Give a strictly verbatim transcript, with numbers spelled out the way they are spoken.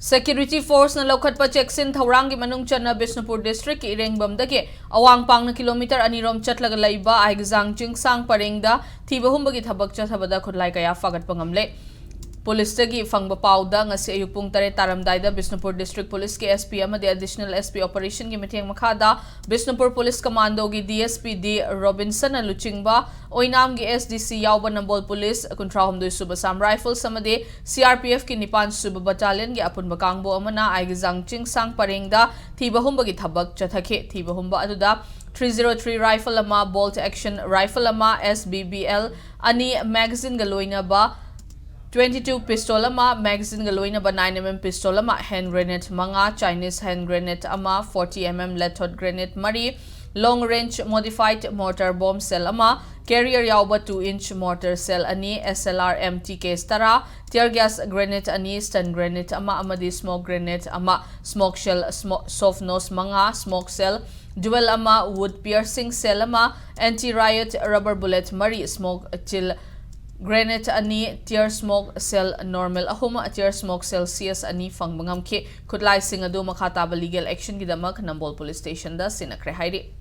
Security Force ꯅ ꯂꯧꯈꯠꯄ ꯆꯦꯛꯁꯤꯟ ꯊꯧꯔꯥꯡꯒꯤ ꯃꯅꯨꯡ ꯆꯟꯅ ꯕꯤꯁꯅꯨꯄꯨꯔ district ꯀꯤ ꯏꯔꯦꯡꯕꯝꯗꯒꯤ ꯑꯋꯥꯡ ꯄꯥꯡꯅ kilometre ꯑꯅꯤꯔꯣꯝ ꯆꯠꯂꯒ ꯂꯩꯕ ꯑꯥꯏꯒꯖꯥꯡ ꯆꯤꯡꯁꯥꯡ ꯄꯔꯦꯡꯗ ꯊꯤꯕ ꯍꯨꯝꯕꯒꯤ ꯊꯕꯛ ꯆꯠꯊꯕꯗ ꯈꯨꯠꯂꯥꯏ ꯀꯌꯥ ꯐꯥꯒꯠꯄ ꯉꯝꯂꯦ꯫ ꯄꯨꯂꯤꯁꯇꯒꯤ ꯐꯪꯕ ꯄꯥꯎꯗ ꯉꯁꯤ ꯑꯌꯨꯛ ꯄꯨꯡ ꯇꯔꯦꯠ ꯇꯥꯔꯝꯗꯥꯏꯗ ꯕꯤꯁꯅꯨꯄꯨꯔ district ꯄꯨꯂꯤꯁꯀꯤ SP ꯑꯃꯗꯤ additional SP operation ꯒꯤ ꯃꯇꯦꯡ ꯃꯈꯥꯗ ꯕꯤꯁꯅꯨꯄꯨꯔ ꯄꯨꯂꯤꯁ ꯀꯃꯥꯟꯗꯣꯒꯤ DSP ꯗꯤ ꯔꯣꯕꯤꯟꯁꯟꯅ ꯂꯨꯆꯤꯡꯕ ꯑꯣꯏꯅꯥꯝꯒꯤ SDC ꯌꯥꯎꯕ ꯅꯝꯕꯣꯜ ꯄꯨꯂꯤꯁ ꯀꯨꯟꯊ꯭ꯔꯥ ꯍꯨꯝꯗꯣꯏ ꯁꯨꯕ Assam Rifles ꯑꯃꯗꯤ CRPF ꯀꯤ ꯅꯤꯄꯥꯟ ꯁꯨꯕ battalion ꯒꯤ ꯑꯄꯨꯟꯕ ꯀꯥꯡꯕꯨ ꯑꯃꯅ ꯑꯥꯏꯒꯖꯥꯡ ꯆꯤꯡꯁꯥꯡ ꯄꯔꯦꯡꯗ ꯊꯤꯕ ꯍꯨꯝꯕꯒꯤ ꯊꯕꯛ ꯆꯠꯊꯈꯤ꯫ ꯊꯤꯕ ꯍꯨꯝꯕ ꯑꯗꯨꯗ three zero three rifle ꯑꯃ, bolt action rifle ꯑꯃ, SBBL ꯑꯅꯤ, magazine ꯒ ꯂꯣꯏꯅꯕ twenty two pistol ꯑꯃ, magazine ꯒ ꯂꯣꯏꯅꯕ nine MM pistol ꯑꯃ, hand grenade ꯃꯉꯥ, Chinese hand grenade ꯑꯃ, forty MM lead grenade ꯃꯔꯤ, long range modified mortar bomb shell ꯑꯃ, carrier ꯌꯥꯎꯕ two inch mortar shell ꯑꯅꯤ, SLR MTK ꯇꯔꯥ, tear gas grenade ꯑꯅꯤ, stun grenade ꯑꯃ ꯑꯃꯗꯤ smoke grenade ꯑꯃ, smoke shell, smo-, soft nose ꯃꯉꯥ, smoke shell dual ꯑꯃ, wood piercing shell ꯑꯃ, anti riot rubber bullet ꯃꯔꯤ, smoke chill grenade ꯑꯅꯤ, tear smoke shell normal ꯑꯍꯨꯝ, tear smoke shell CS ꯑꯅꯤ ꯐꯪꯕ ꯉꯝꯈꯤ꯫ ꯈꯨꯠꯂꯥꯏꯁꯤꯡ ꯑꯗꯨ ꯃꯈꯥ ꯇꯥꯕ legal action ꯒꯤꯗꯃꯛ ꯅꯝꯕꯣꯜ police station ꯗ ꯁꯤꯟꯅꯈ꯭ꯔꯦ ꯍꯥꯏꯔꯤ꯫